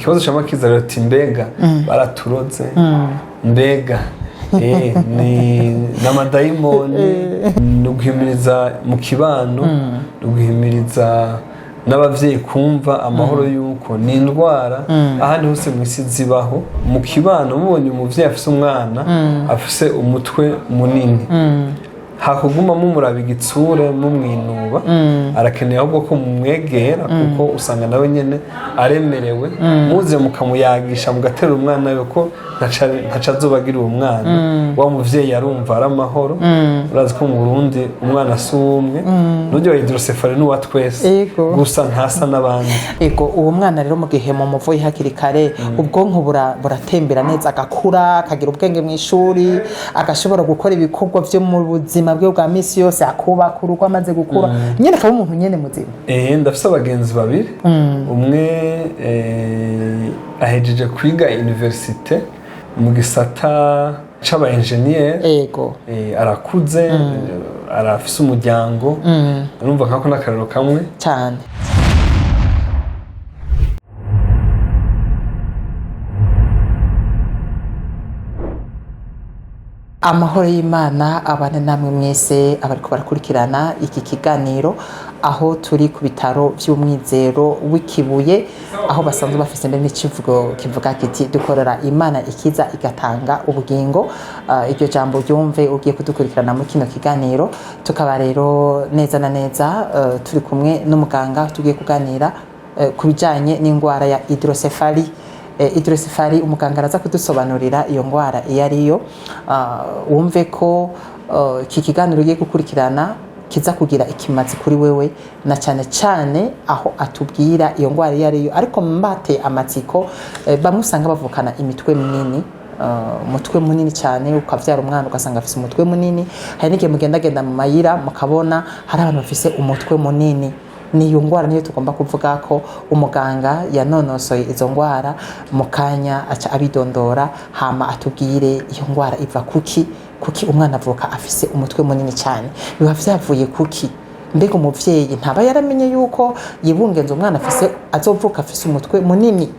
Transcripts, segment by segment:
Ikibazo ca makiza rero ati mbega baraturoze, mbega ni n'amadayimoni? Ni uguhimiriza mu kibano, ni uguhimiriza n'abavyeyi kumva amahoro yuko ni indwara ahandi hose mu isi zibaho. Mu kibano mubonye umuvyeyi afise umwana afise umutwe munini, hakuguma mumuraba igitsure, mumwinuba, arakeneye ahubwo ko mumwegera, kuko usanga nawe nyene aremerewe. Muze mukamuyagisha, mugaterura umwana we, ko ntaca azoba agira uwo mwana. Wa muvyeyi arumva ari amahoro. Urazi ko mu Burundi umwana si uwumwe, n'uryo wa hydrocéphalie ni uwa twese, gusa ntasa n'abandi. Ego, uwo mwana rero mu gihe mumuvuye hakiri kare, ubwonko buratembera neza, agakura, akagira ubwenge mu ishuri, agashobora gukora ibikorwa vyo mu buzima bwe bwa misi yose, akubaka urugo amaze gukura nyene, akaba umuntu nyene muzima. Ndafise abagenzi babiri. Umwe ahejeje kwiga université mu gisata c'aba engineer. Arakuze, arafise umuryango. Urumva nkako n'akarero kamwe. Cyane. Amahoro y'Imana abane namwe mwese abariko barakurikirana iki kiganiro, aho turi ku bitaro by'Umwizero w'Ikibuye, aho basanzwe bafise mbere n'icivugo kivuga kiti: "Dukorera Imana ikiza igatanga ubugingo." Iryo jambo ryumve ugiye kudukurikirana muri kino kiganiro. Tukaba rero neza na neza turi kumwe n'umuganga, tugiye kuganira ku bijanye n'indwara ya hydrocéphalie. Hydrocéphalie, umuganga araza kudusobanurira iyo ndwara iyo ariyo. Wumve ko iki kiganiro ugiye gukurikirana kiza kugira ikimazi kuri wewe, na cyane cyane aho atubwira iyo ndwara iyo ariyo. Ariko mbate amatsiko, bamwe usanga bavukana imitwe minini, umutwe munini cyane, ukavyara umwana ugasanga afise umutwe munini. Hari n'igihe mugendagenda mu mayira mukabona hari abantu bafise umutwe munini. Niyo ndwara niyo tugomba kuvuga ko umuganga yanonosoye izo ndwara mu kanya aca abidondora, hama atubwire iyo ndwara iva kuki, kuki umwana avuka afise umutwe munini cyane, biba vyavuye kuki, mbega umuvyeyi ntaba yaramenye yuko yibungenze umwana afise azovuka afise umutwe munini,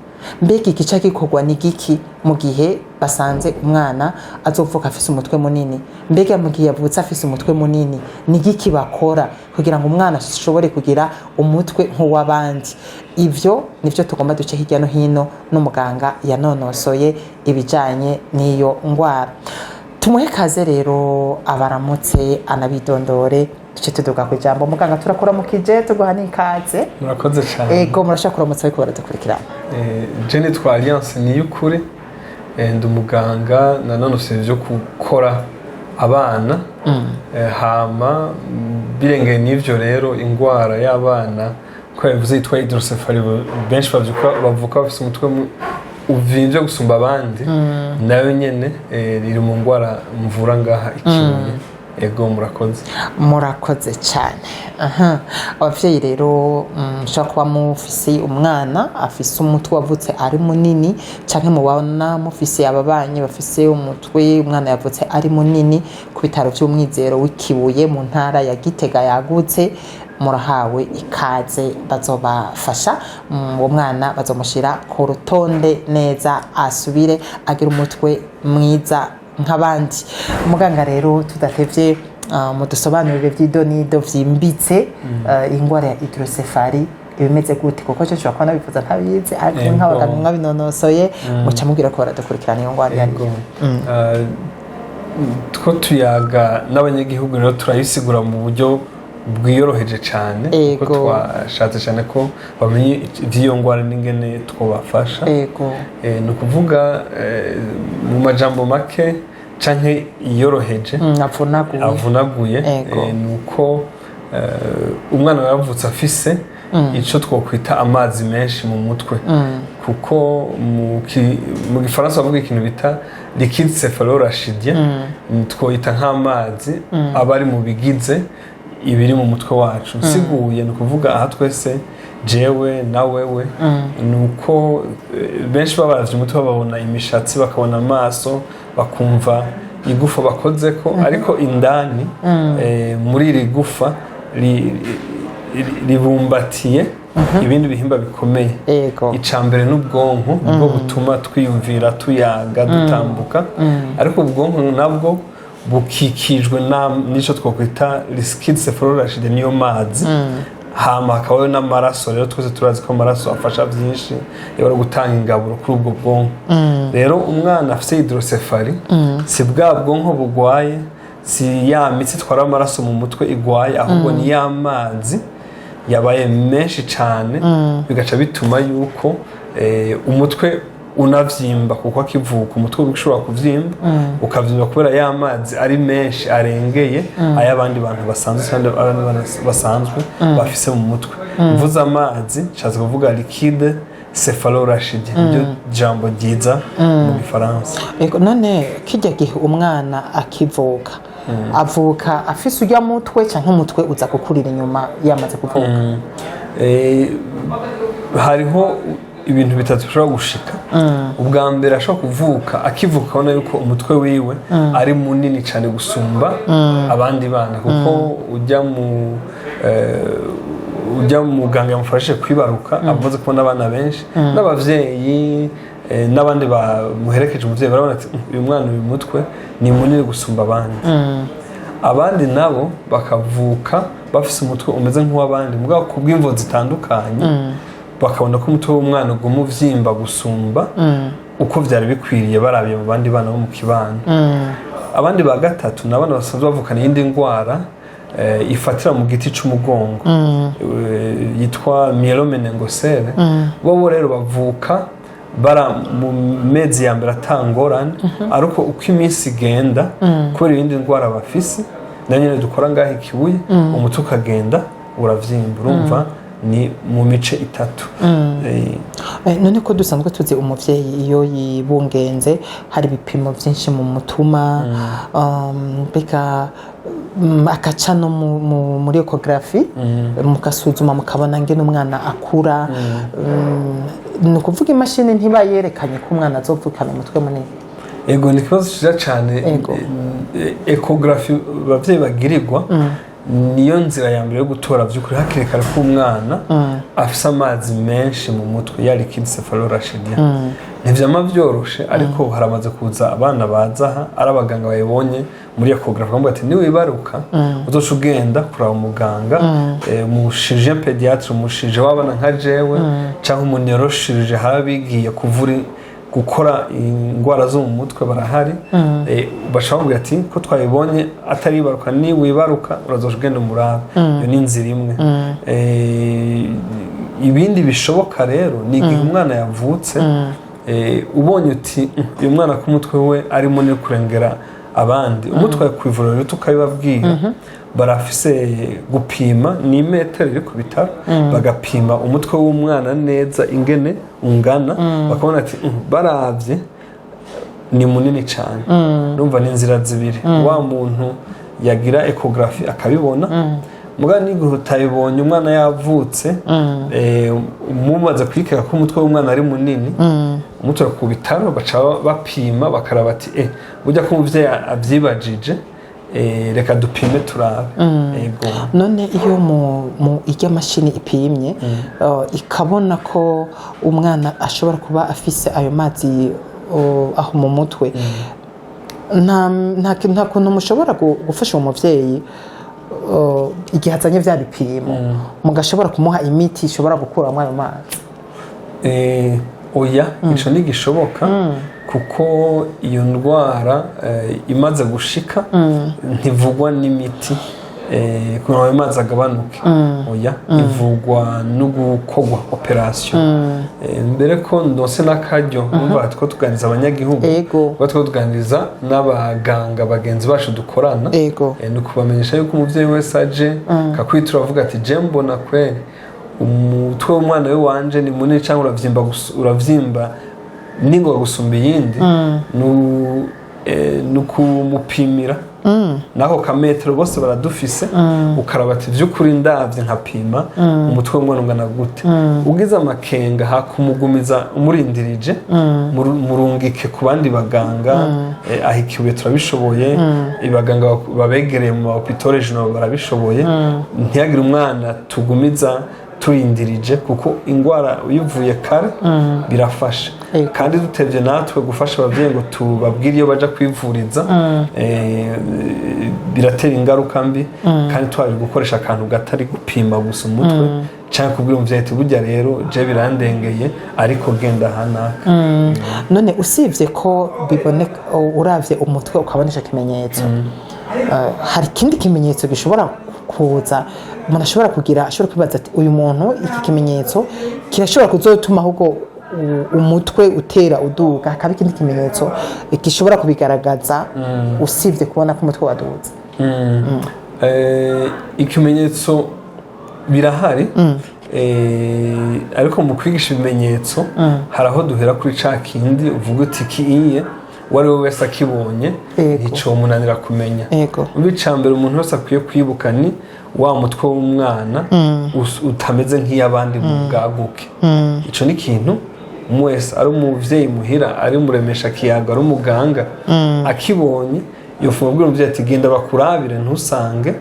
mbega igica gikorwa ni giki mu gihe basanze umwana azovuka afise umutwe munini, mbega mu gihe yavutse afise umutwe munini ni giki bakora kugira ngo umwana ashobore kugira umutwe nk'uw'abandi. Ivyo nivyo tugomba duce hirya no hino n'umuganga yanonosoye ibijanye n'iyo ndwara. Tumuhe kaze rero, abaramutse anabidondore, duce tuduga ku ijambo. Muganga, turakuramukije, tuguha n'ikaze. Murakoze cyane. Ego, murashobora kuramutsa ariko baradukurikirana. Je nitwa Alliance Niyukuri. Ndi umuganga nanonosoye ivyo gukora abana. Hama birengeye n'ivyo rero, ingwara y'abana ko yavuze yitwa hydrocéphalie, benshi bavuka bafise umutwe uvimvye gusumba abandi, nayo nyene iri mu ngwara mvura ngaha Ikibuye. Ego, murakoze. Murakoze cyane. Aha. Abavyeyi rero, mushobora kuba mufise umwana afise umutwe wavutse ari munini, canke mubona mufise ababanyi bafise umutwe, umwana yavutse ari munini, ku bitaro vy'Umwizero w'Ikibuye mu ntara ya Gitega yagutse, murahawe ikaze, bazobafasha. Uwo mwana bazomushira ku rutonde neza, asubire agira umutwe mwiza nk'abandi. Muganga rero, tudatevye, mudusobanurire vy'idonido vyimbitse, ingwara ya hydrocéphalie ibimeze gute, kuko cyo nshobora kuba nabivuza ntabizi, ariko nk'abaganga mwabinonosoye muca mubwira ko baradukurikirana iyo ngwara iyo ariyo. Two tuyaga n'abanyagihugu rero, turayisigura mu buryo bwiyoroheje cyane, kuko twashatse cyane ko bamenye iby'iyo ndwara n'ingene twobafasha. Ni ukuvuga mu majambo make canke yoroheje, avunaguye, avunaguye, ni uko umwana yavutse afise ico twokwita amazi menshi mu mutwe, kuko mu gifaransa bavuga ikintu bita liquide céphalorachidien, twoyita nk'amazi aba ari mu bigize ibiri mu mutwe wacu. Nsiguye, ni ukuvuga aha twese, jewe na wewe, ni uko benshi babaravye umutwe babona imishatsi, bakabona amaso, bakumva igufa bakozeko, ariko indani muri iri gufa ribumbatiye Ibindi bihimba bikomeye, ica mbere n'ubwonko, nibwo butuma twiyumvira, tuyaga, dutambuka. Ariko ubwonko nabwo bukikijwe n'ico twakwita liquide céphalorachidien, niyo mazi. Hama hakabaho n'amaraso. Rero twese turazi ko amaraso afasha byinshi iyo bari gutanga ingaburo kuri ubwo bwonko. Rero umwana afite hydrocéphalie, si bwa bwonko bugwaye, si ya mitsi itwara amaraso mu mutwe igwaye, ahubwo ni ya mazi yabaye menshi cyane, bigaca bituma yuko umutwe unavyimba, kuko akivuka umutwe ushobora kuvyimba, ukavyimba kubera ya mazi ari menshi, arengeye ay'abandi bantu basanzwe, kandi abandi bantu basanzwe bafise mu mutwe. Mvuze amazi nshatse kuvuga liquide céphalorachidien, niryo jambo ryiza mu Gifaransa. Ego, none kijya gihe umwana akivuka, avuka afise urya mutwe, canke umutwe uza gukurira inyuma yamaze kuvuka? Hariho ibintu bitatu bishobora gushika. Ubwa mbere, ashobora kuvuka, akivuka abona yuko umutwe wiwe ari munini cyane gusumba abandi bana, kuko ujya muganga yamufashije kwibaruka amaze kubona abana benshi n'abavyeyi, n'abandi bamuherekeje, umuvyeyi, barabona ati: Uyu mwana, uyu mutwe ni munini gusumba abandi." Abandi nabo bakavuka bafise umutwe umeze nk'uw'abandi, mugabo kubw'imvo zitandukanye bakabona ko umutwe w'umwana uguma uvyimba gusumba uko vyari bikwiriye, barabiye mu bandi bana bo mu kibano. Abandi ba gatatu ni abana basanzwe bavukana iyindi ndwara ifatira mu giti c'umugongo, yitwa myéloméningocèle. Bo rero bavuka bara mu mezi ya mbere atangorane, ariko uko iminsi igenda, kubera ibindi ndwara bafise na nyine dukora ngaho ikibuye, umutwe ukagenda uravyimba. Urumva ni mu mice itatu. None ko dusanzwe tuzi umuvyeyi iyo yibungenze hari ibipimo byinshi mu mutuma, mbega akaca no muri échographie, mugasuzuma mukabona ngene umwana akura, ni ukuvuga imashini ntiba yerekanye ko umwana azovukana umutwe munini? Ego, ni ikibazo cyiza cyane. Échographie ababyeyi bagirirwa niyo nzira ya mbere yo gutora by'ukuri hakiri kare ko umwana afise amazi menshi mu mutwe, ya liquide céphalorachidien. Ntivyama vyoroshe, ariko haramaze kuza abana baza aha ari abaganga bayibonye muri échographie, bakavuga ati: "Niwibaruka uzoca ugenda kuraba umuganga, mu chirurgien pédiatre, umuchirurgien w'abana nka jewe, cyangwa umuneurochirurgien." Hari abigiye kuvura, gukora indwara zo mu mutwe, barahari. Bashobora kuvuga ati: "Ko twabibonye ataribaruka, niwibaruka urazoja ugenda umurabe." Iyo ni inzira imwe. Ibindi bishoboka rero ni igihe umwana yavutse, ubonye uti: Uyu mwana ko umutwe we ari munini kurengera abandi," umutwaye ku ivuriro rero tukabibabwira, barafise gupima, ni imetero iri ku bitaro, bagapima umutwe w'umwana neza ingene ungana, bakabona ati: Baravye ni munini cyane." Urumva ni inzira zibiri: wa muntu yagira échographie akabibona, muga n'igihe utayibonye umwana yavutse, mumaze kwikeka ko umutwe w'umwana ari munini, umutwe ku bitaro baca bapima, bakaraba ati: "Burya ko umuvyeyi avyibajije, reka dupime turabe." Ego. None iyo mu irya mashini ipimye, ikabona ko umwana ashobora kuba afise ayo mazi aho mu mutwe, nta kuntu mushobora gufasha uwo muvyeyi, igihe azanye vya bipimo, mugashobora kumuha imiti ishobora gukuramo ayo mazi? Oya, ico ntigishoboka, kuko iyo ndwara imaze gushika ntivugwa n'imiti kugira ngo ayo mazi agabanuke. Oya, ivugwa no gukorwa opération. Mbere ko ndonse n'akaryo, urumva two tuganiriza abanyagihugu, tuba two tuganiriza n'abaganga bagenzi bacu dukorana. Ni ukubamenyesha yuko umuvyeyi wese aje akakwitura avuga ati: "Je mbona kweri umutwe w'umwana we wanje ni munini cyangwa uravyimba, uravyimba ningoga gusumba iyindi," ni ukumupimira n'ako kametero bose baradufise, ukaraba ati: "Vy'ukuri ndavye nkapima umutwe w'umwana ungana gute?" Ugize amakenga, hakumugumiza umurindirije, murungike ku bandi baganga. Aho ikibuye turabishoboye, ibaganga babegereye mu ma hôpitaux régionaux barabishoboye. Ntihagire umwana tugumiza. Turindirije, kuko indwara uyivuye kare birafasha. Kandi dutevye natwe gufasha abavyeyi ngo tubabwire iyo baja kwivuriza, biratera ingaruka mbi, kandi twaje gukoresha akantu gatari gupima gusa umutwe cyangwa kubwira umuvyeyi ati: "Burya rero je birandengeye, ariko genda hanaka." None usibye ko biboneka, uravye umutwe ukabona ico kimenyetso, hari ikindi kimenyetso gishobora kuza umuntu ashobora kugira, ashobora kwibaza ati: "Uyu muntu iki kimenyetso kirashobora kuzotuma ahubwo umutwe utera uduga"? Hakaba ikindi kimenyetso gishobora kubigaragaza usibye kubona ko umutwe waduze? Ikimenyetso birahari, ariko mu kwigisha ibimenyetso hari aho duhera kuri ca kindi uvuga uti kiiye uwo ari we wese akibonye nticomunanira kumenya. Muri ca mbere umuntu wese akwiye kwibuka ni wa mutwe w'umwana utameze nk'iy'abandi mu bwaguke. Ico ni ikintu umwe wese, ari umuvyeyi muhira, ari umuremesha kiyago, ari umuganga, akibonye yofunga abwira umuvyeyi ati: "Genda bakurabire, ntusange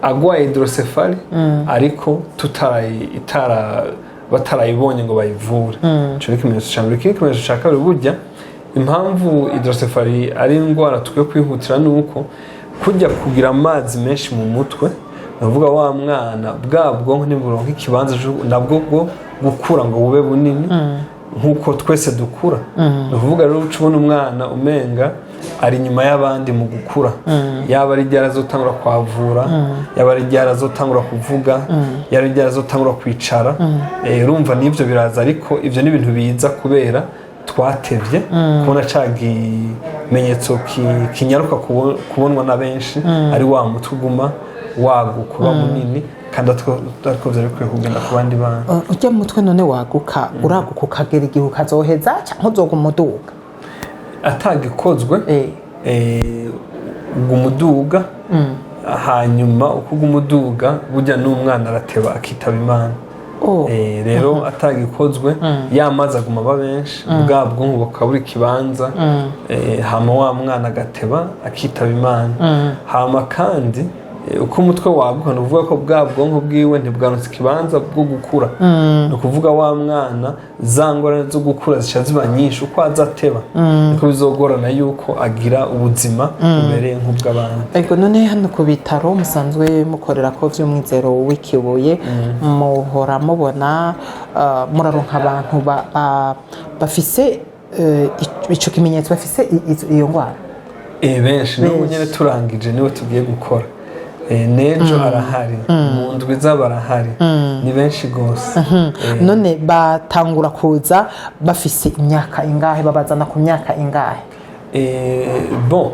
agwaye hydrocéphalie ariko tutarayi itara batarayibonye ngo bayivure." Ico ni ikimenyetso ca mbere. Ikindi kimenyetso ca kabiri, burya impamvu hydrocéphalie ari indwara tukwiye kwihutira ni uko kujya kugira amazi menshi mu mutwe, ni ukuvuga wa mwana bwa bwonko ntiburonka ikibanza nabwo bwo gukura ngo bube bunini nk'uko twese dukura. Ni ukuvuga rero uca ubona umwana umenga ari inyuma y'abandi mu gukura, yaba ari ryari azotangura kwavura, yaba ari ryari azotangura kuvuga, yaba ari ryari azotangura kwicara. Urumva n'ibyo biraza, ariko ibyo ni ibintu biza kubera twatevye kubona ca kimenyetso kinyaruka kubonwa na benshi, ari wa mutwe uguma waguka uba munini, kandi ariko vyari bikwiye kugenda ku bandi bana. Urya mutwe none waguka, uraguka ukagera igihe ukazoheza canke uzoguma uduga? Atagikozwe, uguma uduga. Hanyuma uko uguma uduga, burya n'umwana arateba akitaba Imana. Rero atagikozwe, ya mazi aguma aba benshi, bwa bwonko bukabura ikibanza, hama wa mwana agateba akitaba Imana. Hama kandi uko umutwe waguka, ni ukuvuga ko bwa bwonko bwiwe ntibwanutse ikibanza bwo gukura. Ni ukuvuga wa mwana za ngorane zo gukura zica ziba nyinshi. Uko aza ateba, niko bizogorana yuko agira ubuzima bubereye nk'ubw'abandi. Ego, none hano ku bitaro musanzwe mukorera ko vy'Umwizero w'Ikibuye, muhora mubona, muraronka abantu bafise ico kimenyetso, bafise iyo ngwara? Benshi n'ubu. Benshi. Nyine turangije niwe tugiye gukora. N'ejo arahari, mu ndwi zabo arahari, ni benshi rwose. None batangura kuza bafise imyaka ingahe? Babazana ku myaka ingahe? Bon,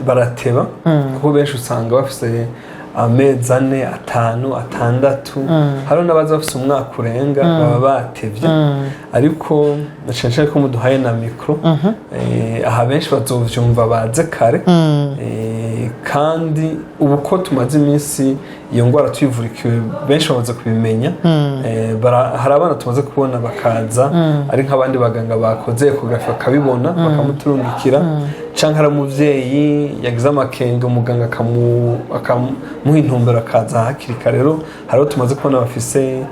barateba, kuko benshi usanga bafise amezi 4, 5, 6, hariho n'abaza bafise umwaka urenga, baba batevye. Ariko na cane cane ko muduhaye na micro, aha benshi bazovyumva baze kare. Kandi ubu ko tumaze iminsi iyo ndwara tuyivurikiwe, benshi bamaze kubimenya. Hari abana tumaze kubona bakaza ari nk'abandi baganga bakoze échographie bakabibona, bakamuturungikira, canke ari umuvyeyi yagize amakenga, umuganga akamuha intumbero akaza hakiri kare. Rero hariho tumaze kubona bafise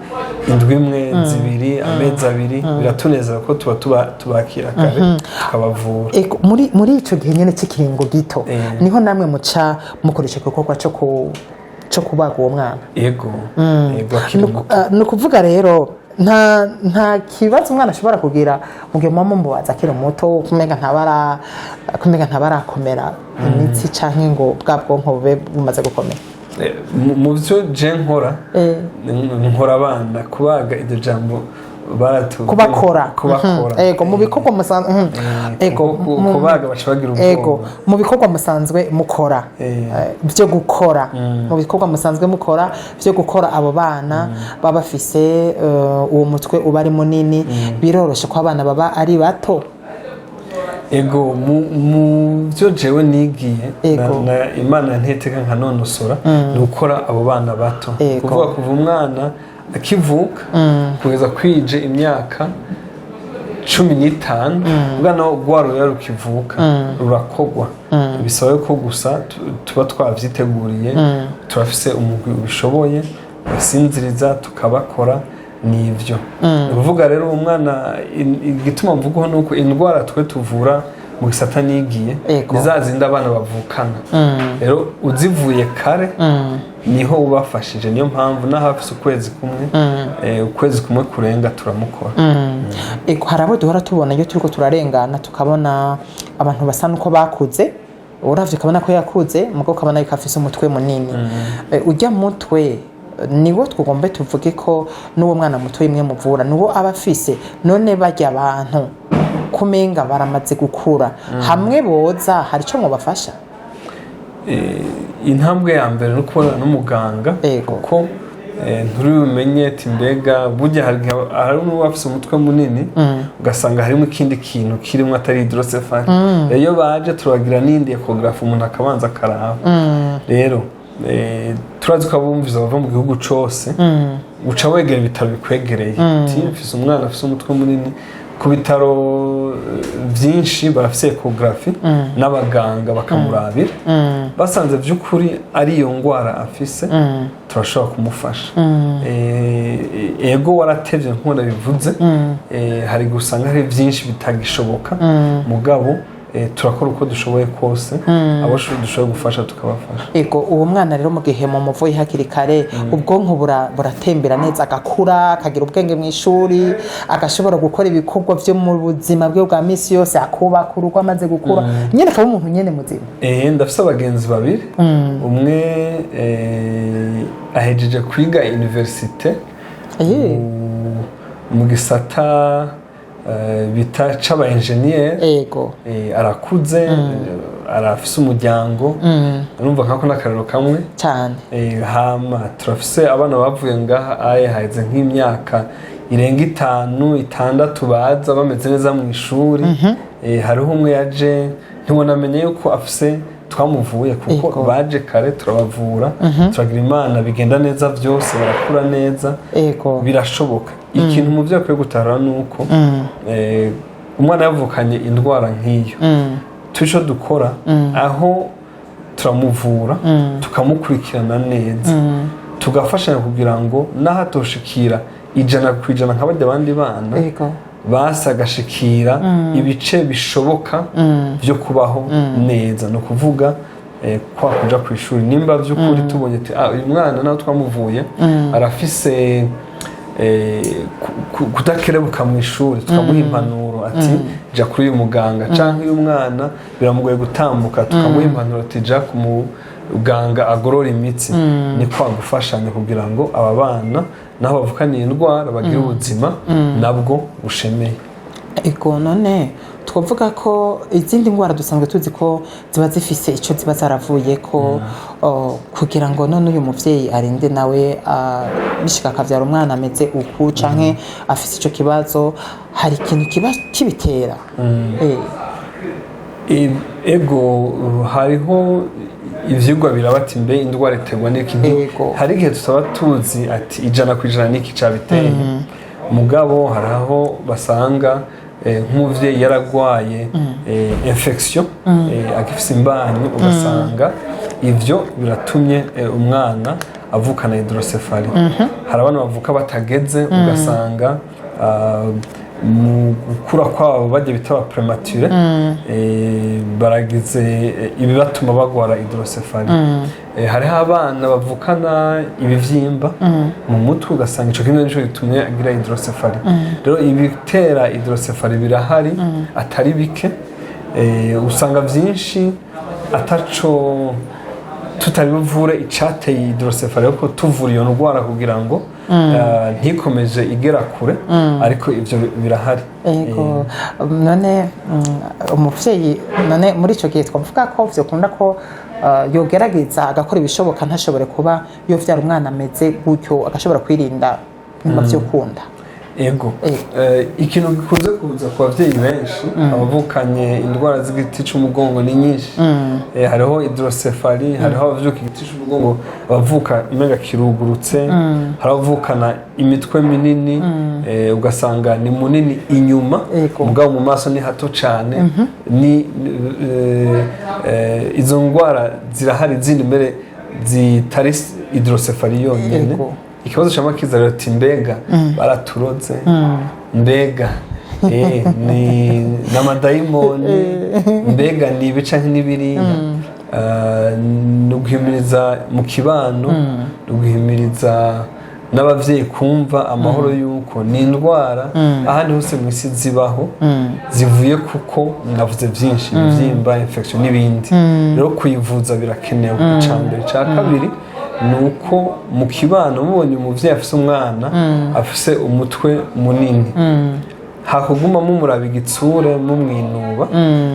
indwi imwe, 2, amezi 2. Biratunezera ko tuba tubakira kare tukabavura. Ego, muri ico gihe nyene c'ikiringo gito, niho namwe muca mukoresha igikorwa co kubaga uwo mwana? Ego, akiri muto. Ni ukuvuga rero nta kibazo umwana ashobora kugira mu gihe muba mumubaza akiri muto, kumenga ntabarakomera imitsi canke ngo bwa bwonko bube bumaze gukomera? Mu byo je nkora, nkora abana, kubaga iryo jambo baratu Kubakora. Kubakora. Ego, mu bikorwa musanzwe. Ego. Kubaga baca bagira Ego. ubwoba. Mu bikorwa musanzwe mukora, byo gukora, mu bikorwa musanzwe mukora byo gukora abo bana baba bafise uwo mutwe uba ari munini, biroroshe ko abana baba ari bato? Ego, mu byo jewe nigiye na Imana nteteka nkanonosora ni gukora abo bana bato. Kuvuga kuva umwana akivuka kugeza kwije imyaka 15, ubwana rwa ruya rukivuka rurakogwa. Bisaba ko gusa tuba twavyiteguriye, turafise umugwi ubishoboye. Basinziriza, tukabakora, nivyo. Ni ukuvuga rero uwo mwana, igituma mvugaho ni uko indwara twe tuvura mu gisata nigiye ni za zindi abana bavukana. Rero uzivuye kare niho ubafashije. Niyo mpamvu n'aho afise ukwezi kumwe, ukwezi kumwe kurenga, turamukora. Ego, hari abo duhora tubona iyo turiko turarengana, tukabona abantu basa nuko bakuze, uravye ukabona ko yakuze, mugabo ukabona yuko afise umutwe munini. Urya mutwe niwo twugombe tuvuge ko n'uwo mwana muto imwe muvura niwo aba afise? None barya abantu kumenga baramaze gukura, hamwe boza hari ico mubafasha? Intambwe ya mbere ni ukubonana n'umuganga, kuko nturi bumenye ati mbega burya hari igihe hari n'uwo afise umutwe munini, ugasanga harimo ikindi kintu kirimo atari hydrocéphalie. Rero iyo baje turagira n'indi échographie, umuntu akabanza akaraba. Rero turazi ko abumviza bava mu gihugu cose. Uca wegera ibitaro bikwegereye, uti mfise umwana afise umutwe munini. Ku bitaro byinshi barafise échographie n'abaganga bakamurabira. Basanze by'ukuri ari iyo ndwara afise, turashobora kumufasha. Ego, waratevye nk'uko nabivuze. Hari gusanga hari byinshi bitagishoboka, mugabo turakora uko dushoboye kose, abo dushoboye gufasha tukabafasha. Ego, uwo mwana rero mu gihe mumuvuye hakiri kare, ubwonko buratembera neza, agakura, akagira ubwenge mu ishuri, agashobora gukora ibikorwa byo mu buzima bwe bwa misi yose, akubaka urugo amaze gukura nyine, akaba umuntu nyine muzima. Ndafise abagenzi babiri. Umwe ahejeje kwiga université mu gisata bita c'aba ingénieur. Arakuze, arafise umuryango. Urumva nkako n'akarero kamwe. Cyane. Hama turafise abana bavuye ngaha aye haheze nk'imyaka irenga 5, 6, baza bameze neza mu ishuri. Hariho umwe yaje ntiwonamenye yuko afise twamuvuye, kuko baje kare turabavura, turagira Imana bigenda neza byose, barakura neza. Birashoboka. Ikintu umuvyeyi akwiye gutahura ni uko umwana yavukanye indwara nk'iyo, tuco dukora aho turamuvura, tukamukurikirana neza, tugafashanya kugira ngo n'aho atoshikira 100% nka barya abandi bana, basi agashikira ibice bishoboka byo kubaho neza. Ni ukuvuga kwa kuja ku ishuri, nimba by'ukuri tubonye ati ah, uyu mwana nawe twamuvuye arafise kudakerebuka mu ishuri, tukamuha impanuro ati jya kuri uyu muganga, cyangwa uyu mwana biramugoye gutambuka, tukamuha impanuro ati jya ku muganga agorora imitsi. Ni kwa gufashanya kugira ngo aba bana naho bavukaniye indwara bagire ubuzima nabwo bushemeye. Ego, none twavuga ko izindi ndwara dusanzwe tuzi ko ziba zifise icyo ziba zaravuye ko, kugira ngo none uyu muvyeyi arinde nawe bishika akavyara umwana ameze uku canke afise ico kibazo, hari ikintu kiba kibitera? Ego, hariho ivyigwa biraba ati mbe indwara iterwa n'iki? Hari igihe tutaba tuzi ati 100% n'iki cabiteye, mugabo hari aho basanga nk'umuvyeyi yaragwaye infection agifise imbanyi, ugasanga ivyo biratumye umwana avukana hydrocéphalie. Hari abana bavuka batageze, ugasanga mu gukura kwabo bajya bita ba prématuré, baragize ibibatuma bagwara hydrocéphalie. Hariho abana bavukana ibivyimba mu mutwe, ugasanga ico kimwe nico gitumye agira hydrocéphalie. Rero ibitera hydrocéphalie birahari atari bike. Usanga vyinshi ataco tutari buvure icateye hydrocéphalie, ariko tuvura iyo ndwara kugira ngo ntikomeje igera kure, ariko ivyo birahari. Ego, none umuvyeyi none muri ico gihe twavuga ko vyokunda ko yogerageza agakora ibishoboka ntashobore kuba yovyara umwana ameze gutyo, agashobora kwirinda nyuma vyokunda? Ego. Ego. Ikintu gikunze kuza ku bavyeyi benshi abavukanye indwara z'igiti c'umugongo ni nyinshi. Hariho hydrocéphalie, hariho abavyuka igiti c'umugongo abavuka umenga kirugurutse, hari abavukana imitwe minini, ugasanga ni munini inyuma, mugabo mu maso ni hato cane. Ni izo ndwara zirahari zindi mbere zitari hydrocéphalie yonyene. Ikibazo ca makiza rero ati: mbega baraturoze? Mbega ni n'amadayimoni? Mbega ni ibi canke n'ibiriya? Ni uguhimiriza mu kibano, ni uguhimiriza n'abavyeyi kumva amahoro yuko ni indwara ahandi hose mu isi zibaho, zivuye kuko navuze byinshi, ibibyimba, infection n'ibindi. Rero kuyivuza birakenewe, icya mbere. Icya kabiri ni uko mu kibano mubonye umuvyeyi afise umwana afise umutwe munini, hakuguma mumuraba igitsure, mumwinuba,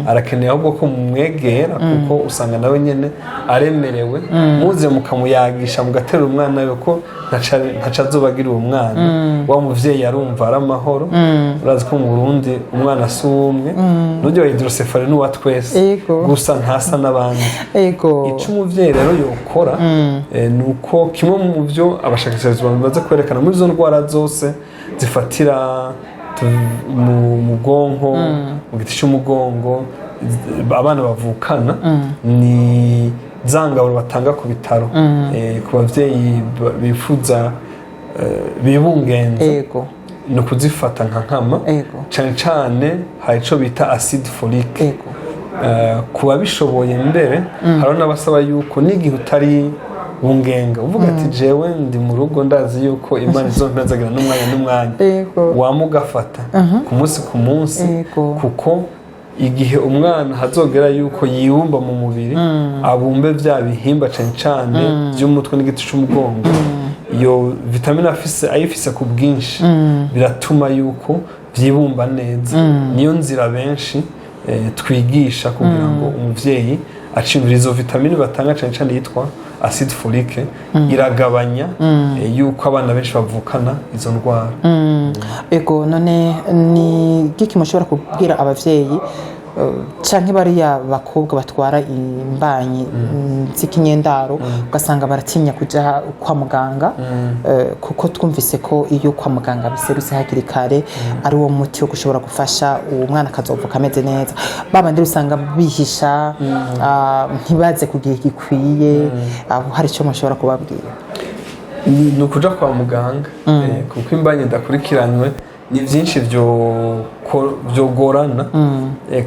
arakeneye ahubwo ko mumwegera, kuko usanga nawe nyene aremerewe. Muze mukamuyagisha, mugaterura umwana we, ko ntaca azoba agira uwo mwana wa muvyeyi arumva ari amahoro. Urazi ko mu Burundi umwana si uwumwe, n'urya wa hydrocéphalie n'uwa twese, gusa ntasa n'abandi. Ico umuvyeyi rero yokora, ni uko kimwe mu byo abashakashatsi bamaze kwerekana muri izo ndwara zose zifatira mu bwonko, mu giti cy'umugongo, abana bavukana, ni za ngaburo batanga ku bitaro ku bavyeyi bifuza, bibungenza, ni ukuzifata nka nkama. Cane cane hari ico bita acide folique. Ku babishoboye mbere, hariho n'abasaba yuko n'igihe utari bungenga, uvuga ati: jewe ndi mu rugo, ndazi yuko Imana izompezagira n'umwanya n'umwanya, wama ugafata ku munsi ku munsi, kuko igihe umwana hazogera yuko yibumba mu mubiri, abumbe bya bihimba cane cane by'umutwe n'igiti c'umugongo, iyo vitamine afise, ayifise ku bwinshi, biratuma yuko byibumba neza. Niyo nzira benshi twigisha kugira ngo umuvyeyi acimvira izo vitamine batanga, cane cane yitwa acide folique, iragabanya yuko abana benshi bavukana izo ndwara. Ego, none ni giki mushobora kubwira abavyeyi canke bariya bakobwa batwara imbanyi z'ikinyendaro, ugasanga baratinya kuja kwa muganga, kuko twumvise ko iyo kwa muganga biserutse hakiri kare ari wo muti wo gushobora gufasha uwo mwana akazovuka ameze neza? Babandi usanga bihisha, ntibaze ku gihe gikwiye, abo hari icyo mushobora kubabwira? Ni ukuja kwa muganga, kuko imbanyi idakurikiranywe ni byinshi vyogorana.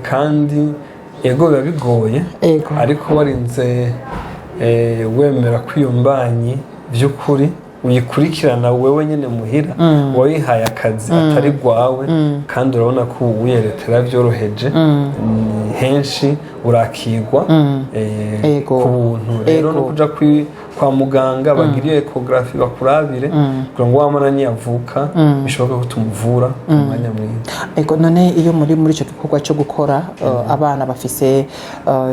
Kandi ego biba bigoye, ariko warinze wemera ko iyo mbanyi by'ukuri uyikurikirana wewe nyine muhira, wayihaye akazi atari rwawe, kandi urabona ko uwiyeretera byoroheje, ni henshi urakigwa ku buntu. Rero no kuja kwa muganga bagira iyo échographie, bakurabire kugira ngo wa mwana niyavuka bishoboke ko tumuvura mu mwanya mwiza. Ego, none iyo muri icyo gikorwa cyo gukora abana bafise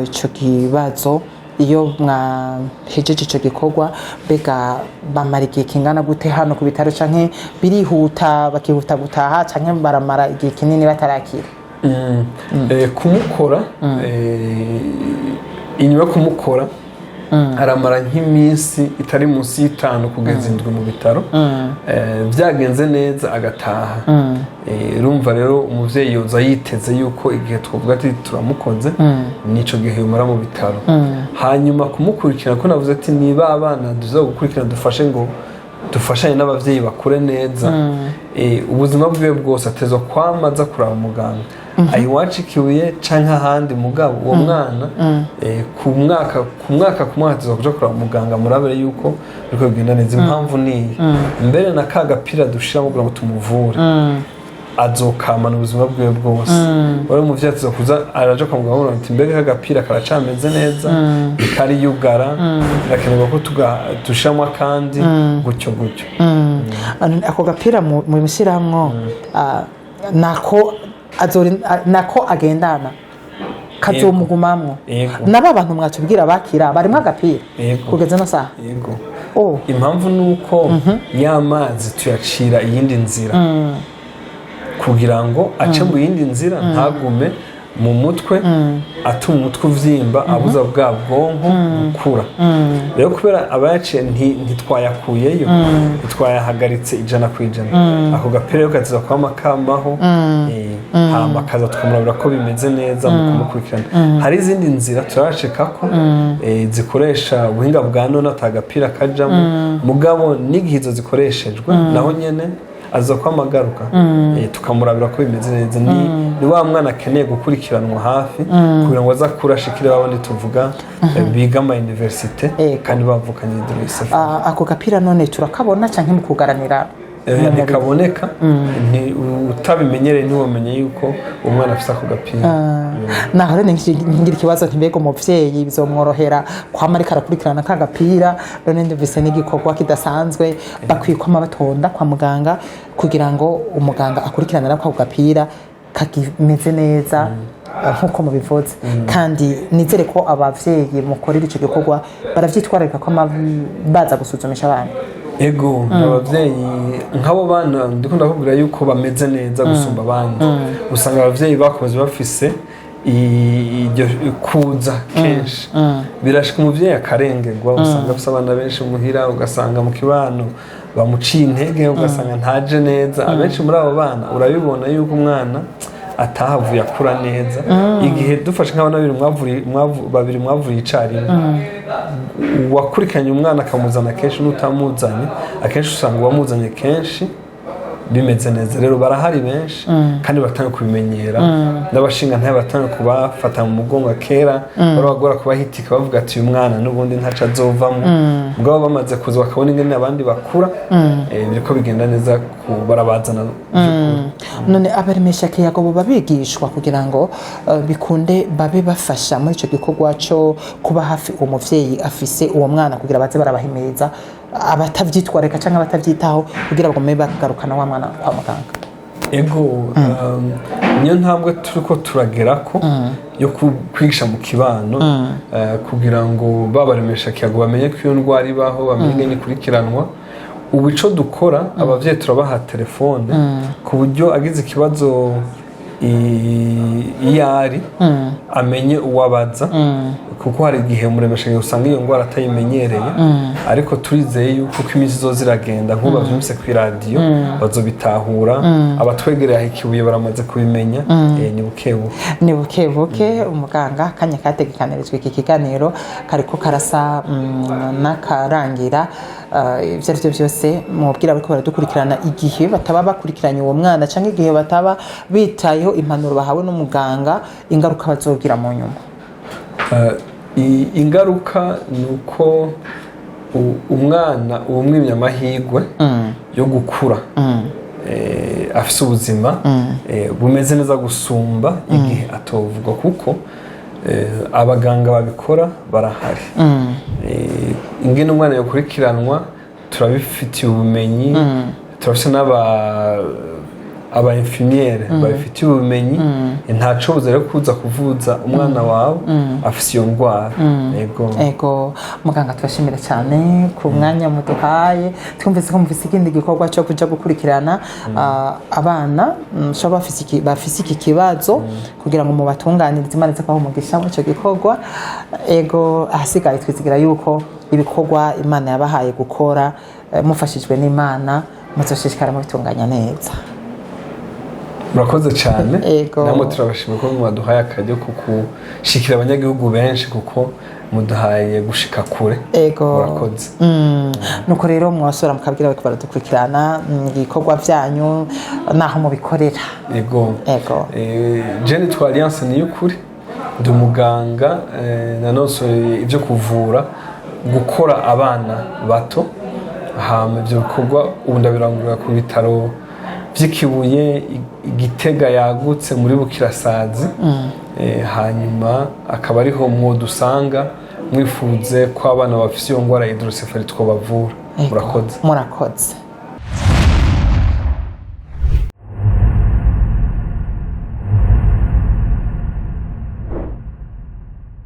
ico kibazo, iyo mwahejeje ico gikorwa, mbega bamara igihe kingana gute hano ku bitaro, canke birihuta bakihuta gutaha, canke baramara igihe kinini batarakira? Kumukora, inyuma yo kumukora aramara nk'iminsi itari munsi y'5 kugeza 7 mu bitaro. Byagenze neza agataha. Urumva rero umuvyeyi yoza yiteze yuko igihe twavuga ati turamukoze, nico gihe yumara mu bitaro. Hanyuma kumukurikirana, ko navuze ati niba abana duza gukurikirana, dufashe ngo dufashanye n'abavyeyi bakure neza, ubuzima bwiwe bwose atezwa kwama aza kuraba muganga ayiwacu ikibuye canke ahandi. Mugabo uwo mwana ku mwaka ku mwaka ku mwaka atezwa kuja kuraba muganga, murabere yuko biriko bigenda neza. Impamvu niyi mbere na ka gapira dushiramo kugira ngo tumuvure, azokamana ubuzima bwiwe bwose. Wari umuvyeyi ateza kuza araja kwa muganga, ati: mbega ka gapira karacameze neza? Kariyugara, birakenerwa ko dushiramo akandi, gutyo gutyo. Ako gapira mushiramwo, nako nako agendana kazomugumamwo? Yego. Nabo abantu mwatubwira bakira barimo agapira Yego. kugeza no saha? Yego. Oh. Impamvu ni uko ya mazi tuyacira iyindi nzira kugira ngo ace mu yindi nzira, ntagume Mu mutwe, atuma umutwe uvyimba, abuza bwa bwonko gukura. Rero kubera aba yaciye, ntitwayakuyeyo, ntitwayahagaritse 100%, ako gapira rero kaziza kwama kamaho, hama kaza tukamurabira ko bimeze neza mu kumukurikirana. Hari izindi nzira turashika ko zikoresha ubuhinga bwa none, ata gapira kajamo, mugabo n'igihe izo zikoreshejwe naho nyene aza kwamagaruka, tukamurabira ko bimeze neza. Ni wa mwana akeneye gukurikiranwa hafi kugira ngo aze akure ashikire babandi tuvuga, biga ama université kandi bavukanye hydrocéphalie. Ah, ako gapira none turakabona canke mu kugaranira mu mubiri? Ntikaboneka. Utabimenyereye ntiwamenye yuko umwana afise ako gapira. Naho rero ngira ikibazo nti mbega umuvyeyi bizomworohera kwama ariko arakurikirana ka gapira? None ndumvise n'igikorwa kidasanzwe, bakwiye kwama batonda kwa muganga kugira ngo umuganga akurikirane ako gapira kakimeze neza, nk'uko mubivuze. Kandi nizere ko abavyeyi mukorera ico gikorwa baravyitwararika ko baza gusuzumisha abana. Ego, abavyeyi nk'abo bana ndiko ndakubwira yuko bameze neza gusumba abandi, usanga abavyeyi bakoze bafise iryo kuza kenshi. Birashika umuvyeyi akarengerwa, usanga afise abana benshi muhira, ugasanga mu kibano bamuciye intege, ugasanga ntaje neza. Abenshi muri abo bana urabibona yuko umwana atahavuye akura neza. Igihe dufashe nk'abana babiri babiri mwavuriye icarimwe, uwakurikiranye umwana akamuzana kenshi n'utamuzanye akenshi, usanga uwamuzanye kenshi bimeze neza. Rero barahari benshi kandi batanga kubimenyera, n'abashinga ntayo batanga kubafata mu mugongo. Kera barabagora kubahitika, bavuga ati uyu mwana n'ubundi ntaco azovamo. Mugabo bamaze kuza bakabona ingene abandi bakura, biriko bigenda neza, barabazana by'ukuri. None abaremesha kiyago boba bigishwa kugira ngo bikunde babe bafasha muri ico gikorwa co kuba hafi uwo muvyeyi afise uwo mwana, kugira baze barabahimiriza abatavyitwararika canke abatavyitaho, kugira bagume bagarukana wa mwana kwa muganga? Ego, niyo ntambwe turiko turagerako yo kwigisha mu kibano, kugira ngo babaremesha kiyago bamenye ko iyo ndwara ibaho, bamenye ingene ikurikiranwa. Ubu ico dukora, abavyeyi turabaha telefone ku buryo agize ikibazo iyo ari amenye uwabaza, kuko hari igihe umuremesha usanga iyo ndwara atayimenyereye. Ariko turizeye yuko uko iminsi izoza iragenda, nk'ubu bavyumvise ku iradiyo, bazobitahura. Abatwegereye aho ikibuye baramaze kubimenya, ni buke buke. Ni buke buke. Umuganga, akanya kategekanirijwe iki kiganiro kariko karasa n'akarangira. Ibyo ari byo byose, mubwira bariko baradukurikirana, igihe bataba bakurikiranye uwo mwana cyangwa igihe bataba bitayeho impanuro bahawe n'umuganga, ingaruka bazogira mu nyuma? Ingaruka ni uko umwana uwumwimye amahirwe yo gukura afise ubuzima bumeze neza gusumba igihe atovugwa, kuko abaganga babikora barahari. Ingene umwana yakurikiranwa turabifitiye ubumenyi, turafise n'aba aba infirmière babifitiye ubumenyi. Ntaco buza rero kuza kuvuza umwana wawe afise iyo ndwara. Yego. Ego muganga, turashimira cyane ku mwanya muduhaye. Twumvise ko mufise ikindi gikorwa cyo kuja gukurikirana abana bashobora bafise iki kibazo kugira ngo mubatunganirize. Imana ize kubaha umugisha muri ico gikorwa. Ego, ahasigaye twizigira yuko ibikorwa Imana yabahaye gukora, mufashijwe n'Imana, muzoshishikara mubitunganya neza. Murakoze cyane. Ego. Namwe turabashima ko mwaduhaye akaryo ko gushikira abanyagihugu benshi, kuko muduhaye gushika kure. Ego. Murakoze. Nuko rero mwasura mukabwira bariko baradukurikirana ibikorwa byanyu naho mubikorera. Ego. Ego. Je nitwa Alliance Niyukuri, ndi umuganga, nanosoye ibyo kuvura, gukora abana bato. Hama ibyo bikorwa ubu ndabirangurira ku bitaro by'ikibuye, Igitega yagutse muri Bukirasazi. Hanyuma akaba ariho mwodusanga mwifuze ko abana bafise iyo ndwara ya hydrocéphalie twobavura. Ego. Murakoze. Murakoze.